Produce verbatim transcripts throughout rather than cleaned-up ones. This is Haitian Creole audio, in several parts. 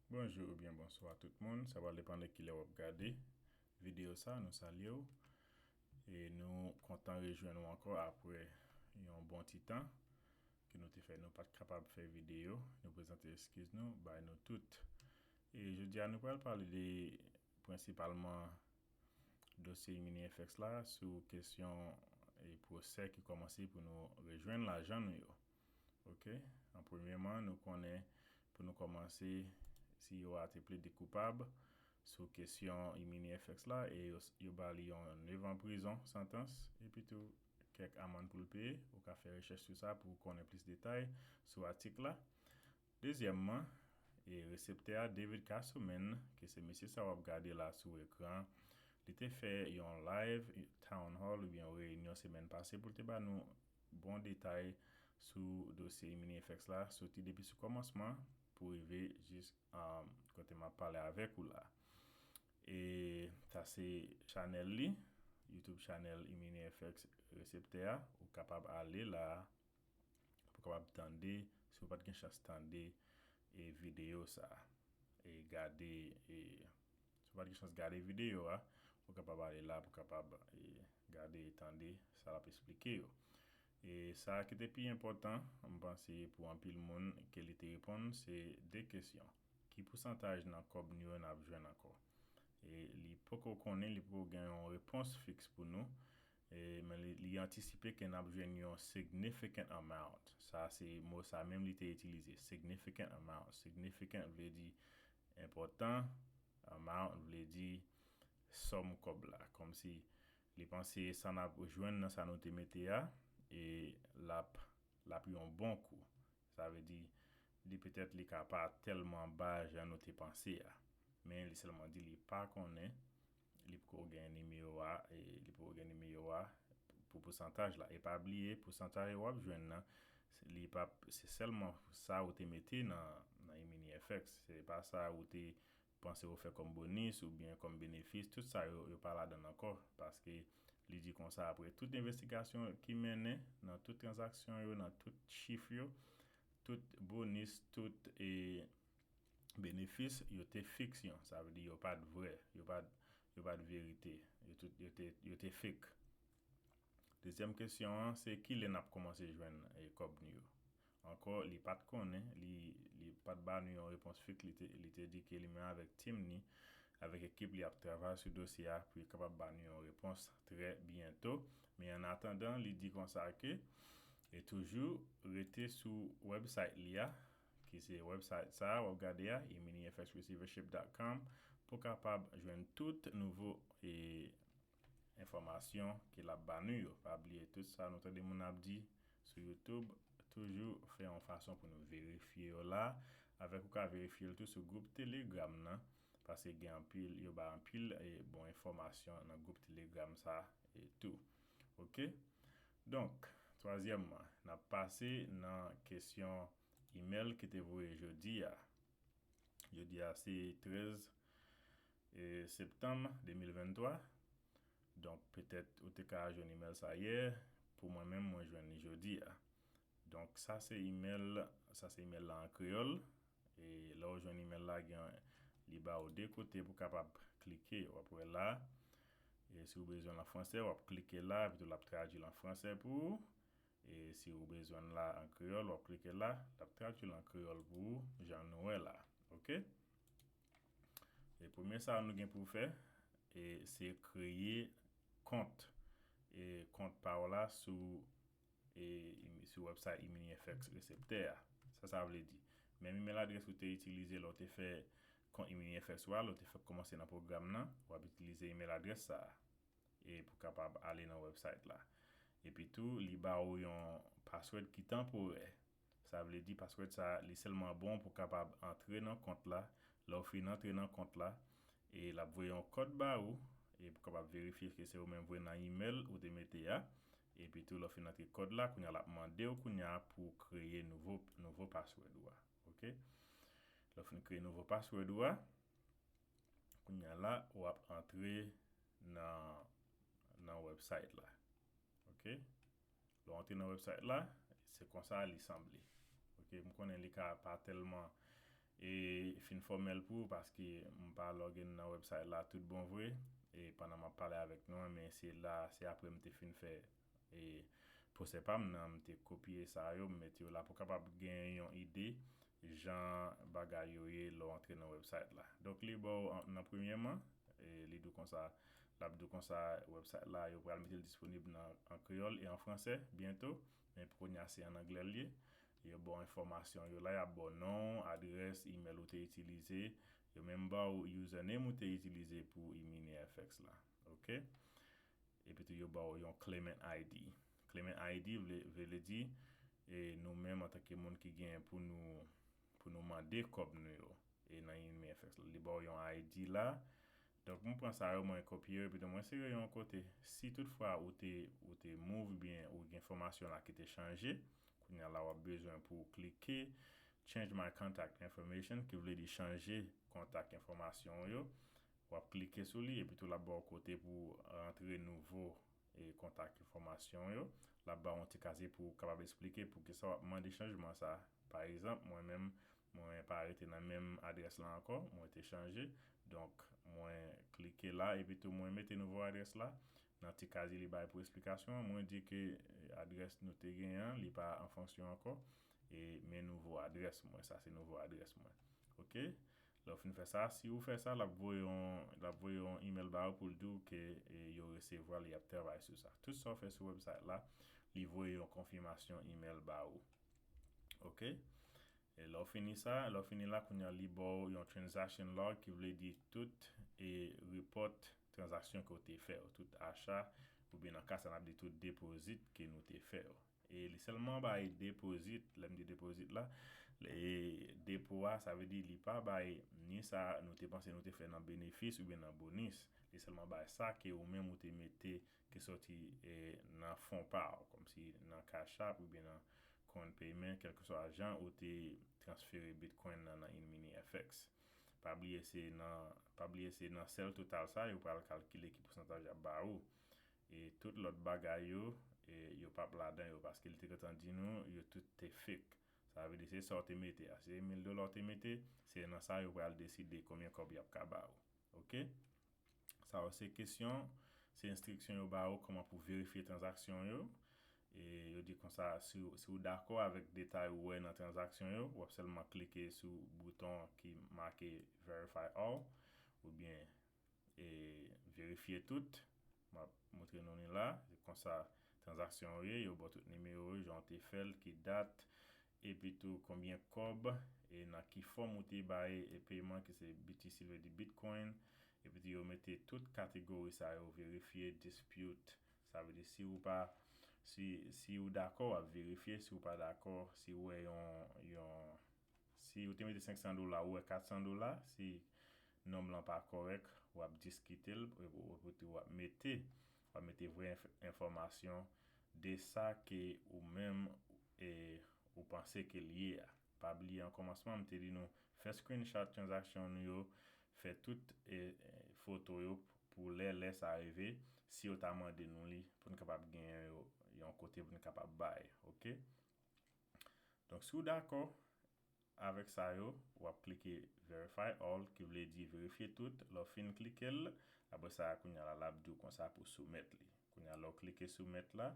Bonjou oubyen bonswa tout moun, sa pral depann de kilè w ap gade videyo sa, nou salye w. E nou kontan rejwenn ou ankò apre yon bon ti tan ke nou te fè, nou pa t kapab fè videyo, nou prezante eskiz nou bay nou tout. E jodi a nou pral pale de prensipalman dosye Mini F X la sou kesyon e pwosè ki kòmanse pou nou rejwenn lajan nou yo. Ok, an premyèman nou konnen pou nou kòmanse, si yo a te plede koupab sou kesyon Mini F X la e yo, yo ba li yon nevan prizon santans epi tou kèk amann pou l peye, ou ka fè rechèch sou sa pou w konnen plis detay sou atik la. Dezyèmman, e reseptè a David Castleman, ke se mesye sa w ap gade la sou ekran, li te fè yon live town hall oubyen yon reyinyon semèn pase pou l te ba nou bon detay sou dosye Mini F X la, soti depi sou kòmansman pou rive jis um, kote m ap pale avèk ou la. E sa se chanèl li, YouTube chanèl Mini F X reseptè a, ou kapab ale la pou kapab tande, si w pa t gen chans tande e videyo sa, e gade, e si w pa t gen chans gade videyo a, ou kapab ale la pou kapab e gade e tande sa l ap esplike yo. E sa ki te pi enpòtan, m panse pou anpil moun ke li te reponn, se de kesyon. Ki pousantaj nan kòb nou yo n ap jwenn ankò? E li poko konnen, li poko gen yon repons fiks pou nou, e, men li, li antisipe ke n ap jwenn yon significant amount. Sa se mo sa menm li te itilize, significant amount. Significant vle di enpòtan, amount vle di sòm kòb la. Kòmsi li panse sa n ap jwenn nan sa nou te mete a, e l ap, l ap yon bon kou. Sa vle di, li petèt li ka pa tèlman ba jan nou te panse a. Men li sèlman di li pa konnen, li poko gen nimewo a, e li poko gen nimewo a pou pousantaj la. E pa bliye, pousantaj w ap jwenn nan, se, li pa, se sèlman sa ou te mete nan, nan Mini F X. Se pa sa ou te panse ou fè kòm bonis oubyen kòm benefis, tout sa yo, yo pa ladan ankò. Paske li di konsa, apre tout envestigasyon ki mennen nan tout tranzaksyon yo, nan tout chif yo, tout bonis, tout e, benefis, yo te fiksyon. Sa vle di yo pa t vrè, yo pa t, yo pa t verite, yo, tout, yo, te, yo te fake. Dezyèm kesyon an, se kilè n ap kòmanse jwenn e, kòb nou yo? Ankò, li pa t konnen, li, li pa t ba nou yon repons fik, li te, li te di ke li menm avèk tim ni, avèk ekip li ap travay sou dosye a pou yo kapab ba nou yon repons trè byento. Men an atandan, li di konsa ke, e toujou rete sou website li a, ki se website sa a, w ap gade a, e mini F X receivership dot com, pou kapab jwenn tout nouvo e, enfòmasyon ke l ap ba nou yo. Pa bliye tout sa nou tande moun ap di sou YouTube, toujou fè yon fason pou nou verifye yo la, avèk ou ka verifye l tou sou gwoup Telegram nan, paske gen anpil, yo ba anpil e, bon enfòmasyon nan gwoup Telegram sa e, tou. Ok? Donk, twazyèmman, n ap pase nan kesyon imèl ki te voye jodi a. Jodi a se trèz e, septanm de mil venntwa. Donk, petèt ou te ka jwenn imèl sa yè. Pou mwen menm, mwen jwenn li jodi a. Donk, sa se imèl, sa se imèl la an kreyòl. E lè w jwenn imèl la, gen, li ba ou de kote pou kapab klike. W ap wè la. E si w bezwen l an fransè, w ap klike la, epi tou l ap tradui l an fransè pou ou. E si w bezwen l la an kreyòl, w ap klike la, l ap tradui l an kreyòl pou ou, jan nou wè la. Ok? E premye sa nou gen pou fè, e se kreye kont. E kont pa w la sou, e, sou website Imini F X reseptè a. Sa sa vle di. Menm email adrès ou te itilize lè w te fè kont Imini F X ou a, lè w te fè kòmanse nan pwogram nan, w ap itilize email adrès sa a. E pou kapab ale nan website la. Epi tou, li ba ou yon password ki tanporè. Sa vle di password sa, li sèlman bon pou kapab antre nan kont la. Lè w fin antre nan kont la, e l ap voye yon kòd ba ou, e pou kapab verifye ke se ou menm vre nan email ou te mete a. Epi tou, lè w fin antre kòd la, kounye a l ap mande w kounye a pou w kreye nouvo, nouvo password ou a. Ok? Lè w fin kreye nouvo password ou a, kounye a la, w ap antre nan, nan website la. Ok? Lè w antre nan website la, se konsa li sanble. Ok? M konnen li ka pa tèlman e, fin fòmèl pou ou paske m pa log in nan website la tout bon vre. E pandan m ap pale avèk nou an, men se la, se apre m te fin fè e pwosè pa m nan, m te kopye sa yo, m mete yo la pou kapab gen yon ide jan bagay yo ye lè w antre nan website la. Donk, li ba w an- nan premyèman, e li di w konsa, l ap di w konsa, website la, yo pral mete l disponib nan, an kreyòl e an fransè byento, men pou kounye a, se an anglè l ye. Yo ba w enfòmasyon yo la, y ap ba w non, adrès, email ou te itilize, yo menm ba w username ou te itilize pou e-mini F X la. Oke? Epi tou, yo ba w yon claimant I D. Claimant I D vle, vle di, e nou menm antanke moun ki gen pou nou, pou nou mande kòb nou yo, e nan e-mini F X la. Li ba w yon I D la. Donk, mwen pran sa yo, mwen kopye yo, epi tou mwen sere yon kote. Si toutfwa ou te, ou te move byen, ou gen enfòmasyon la ki te chanje, kounye a la w ap bezwen pou w klike Change my contact information, ki vle di chanje kontak enfòmasyon w yo. W ap klike sou li, epi tou l ap ba w kote pou w rantre nouvo e kontak enfòmasyon yo. L ap ba w yon ti kazye pou w kapab eksplike poukisa w ap mande chanjman sa. Pa egzanp, mwen menm, mwen pa rete nan menm adrès la ankò, mwen te chanje. Donk, mwen klike la, epi tou mwen mete nouvo adrès la. Nan ti kazye li bay pou eksplikasyon an, mwen di ke e, adrès nou te genyen an, li pa an fonksyon ankò. E, men nouvo adrès mwen, sa se nouvo adrès mwen. Oke? Lè w fin fè sa, si ou fè sa, l ap voye yon, l ap voye yon email ba ou pou l di w ke e, yo resevwa l, y ap travay sou sa. Tout sa w fè sou website la, li voye yon konfimasyon email ba ou. Oke? E lè w fini sa, lè w fini la, kounye a li ba w yon transaction log ki vle di tout e repòt tranzaksyon ke w te fè yo, tout acha, oubyen nan ka sa n ap di tout depozit ke nou te fè yo. E li sèlman bay depozit, lè m di depozit la, e depo a, sa vle di li pa bay ni sa nou te panse nou te fè nan benefis oubyen nan bonis. Li sèlman bay sa ke ou menm ou te mete, ki soti e, nan fon pa w, kòmsi nan Cash App oubyen nan Coin Payment, kèlkeswa jan ou te transfere Bitcoin nan, nan e-mini F X. Pa bliye se nan, pa bliye se nan sèl total sa yo pral kalkile ki pousantaj y ap ba ou. E tout lòt bagay yo, e yo p ap ladan yo, paske li te gentan di nou, yo tout te fake. Sa vle di se sa w te mete a. Se mil dola w te mete, se nan sa yo pral deside konbyen kòb y ap ka ba ou. Oke? Sa yo se kesyon, se enstriksyon yo ba ou kòman pou verifye tranzaksyon yo. E yo di konsa, si, w- si w dakò avèk detay ou wè nan tranzaksyon yo, w ap sèlman klike sou bouton ki make Verify All, oubyen e, verifye tout. M ap montre nou li la. Se konsa tranzaksyon yo ye, yo ba w tout nimewo yo, jan w te fè l, ki dat, epi tou konbyen kòb, e nan ki fòm ou te bay e peyman, ki se B T C, vle di Bitcoin, epi tou yo mete tout kategori sa yo, verifye, dispute, sa vle di si ou pa, si, si ou dakò, w ap verifye, si ou pa dakò, si ou wè yon, yon, si ou te mete senk san dola, ou wè kat san dola, si nonm lan pa kòrèk, w ap diskite l, epi w ap mete, w ap mete vrè enf- enfòmasyon de sa ke ou menm e ou panse ke l ye a. Pa bliye an kòmansman, m te di nou, fè screenshot tranzaksyon nou yo, fè tout e, e, foto yo pou lè, lè sa rive, si yo ta mande nou li, pou n kapab genyen yo yon kote pou n kapab bay, oke? Donk, si w dakò avèk sa yo, w ap klike Verify All, ki vle di verifye tout. Lè w fin klike l, apre sa, kounye a la, l ap di w konsa pou soumèt li. Kounye a, lè w klike soumèt la,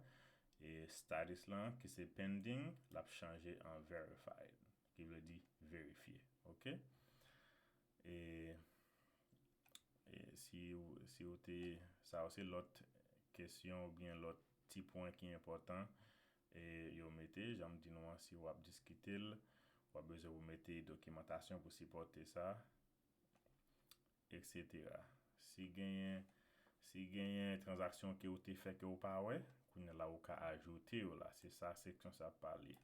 e status lan, ki se pending, l ap chanje an verified, ki vle di verifye. Oke? E, e si, w- si w te, sa yo se lòt kesyon oubyen lòt ti pwen ki enpòtan e yo mete, jan m di nou an, si w ap diskite l, w ap bezwen pou mete dokimantasyon pou sipòte sa, etsetera. Si genyen, si genyen tranzaksyon ke w te fè ke w pa wè, kounye a la ou ka ajoute yo la. Se sa seksyon sa ap pale.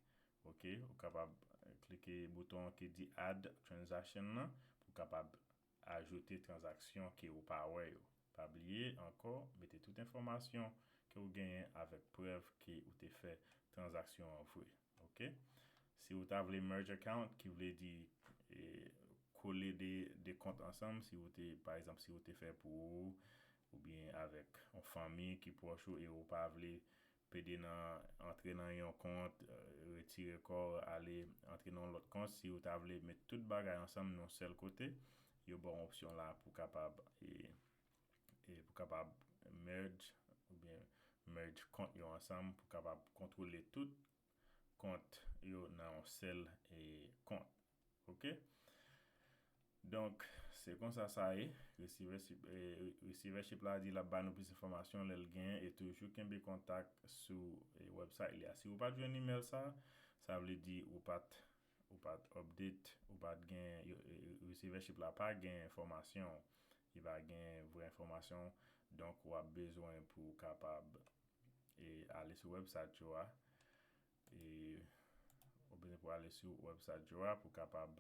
Oke, ou kapab eh, klike bouton ki di Add Transaction nan pou w kapab ajoute tranzaksyon ke ou pa wè yo. Pa bliye ankò, mete tout enfòmasyon ke w genyen avèk prèv ke ou te fè tranzaksyon an vre. Oke? Si ou ta vle merge account, ki vle di e, kole de, de kont ansanm, si ou te, pa egzanp, si ou te fè pou ou, oubyen avèk yon fanmi ki pwòch ou e ou pa vle pede nan antre nan yon kont, retire kò, ale antre nan yon lòt kont. Si ou ta vle met tout bagay ansanm nan yon sèl kote, yo ba w opsyon la pou kapab e, e pou kapab merge oubyen merge kont yo ansanm pou kapab kontwole tout kont yo nan yon sèl e, kont. Ok? Donk, se konsa sa ye. Receivership, e, receivership la di l ap ba nou plis enfòmasyon lè l genyen e toujou kenbe kontak sou e, website li a. Si ou pa t jwenn email sa, sa vle di ou pa t ou pa t update, ou pa t gen yo- e, receivership la pa gen enfòmasyon, li pa gen vrè enfòmasyon, donk w ap bezwen pou w kapab e, ale sou website yo a. E, ou bezwen pou ale sou website yo a pou kapab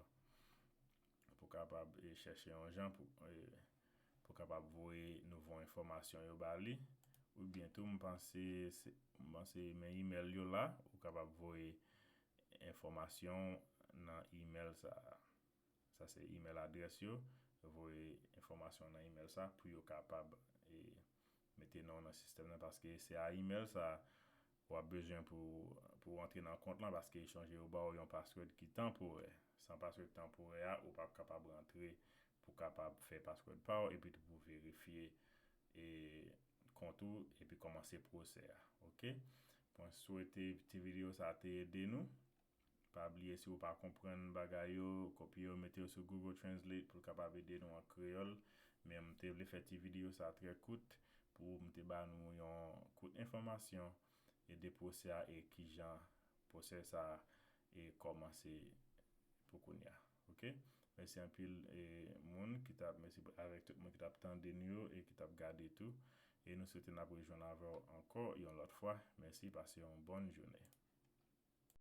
pou kapab e, chèche yon jan pou e, pou kapab voye nouvo enfòmasyon yo ba li. Oubyen tou, m panse se- m panse men email yo la, ou kapab voye enfòmasyon nan email sa a. Sa se email adrès yo. Voye enfòmasyon nan email sa pou yo kapab e, mete non nan sistèm nan, paske se a email sa w ap bezwen pou pou antre nan kont lan, paske chonje yo ba w yon password ki tanporè. San password tanporè a, ou p ap kapab rantre pou kapab fè password pa w epi tou pou verifye e kont ou epi kòmanse pwosè a. Ok? Mwen swete ti videyo sa te ede nou. Pa bliye, si ou pa konprann bagay yo, kopye yo, mete yo sou Google Translate pou l kapab ede nou an kreyòl. Men m te vle fè ti videyo sa trè kout pou m te ba nou yon kout enfòmasyon e de pwosè a e kijan pwosè sa e kòmanse pou kounye a. Ok? Mèsi anpil e moun ki t ap mèsi avèk tout moun ki t ap tande nou yo e ki t ap gade tou. E nou swete n ap rejwenn avè w ankò yon lòt fwa. Mèsi, pase yon bòn jounen.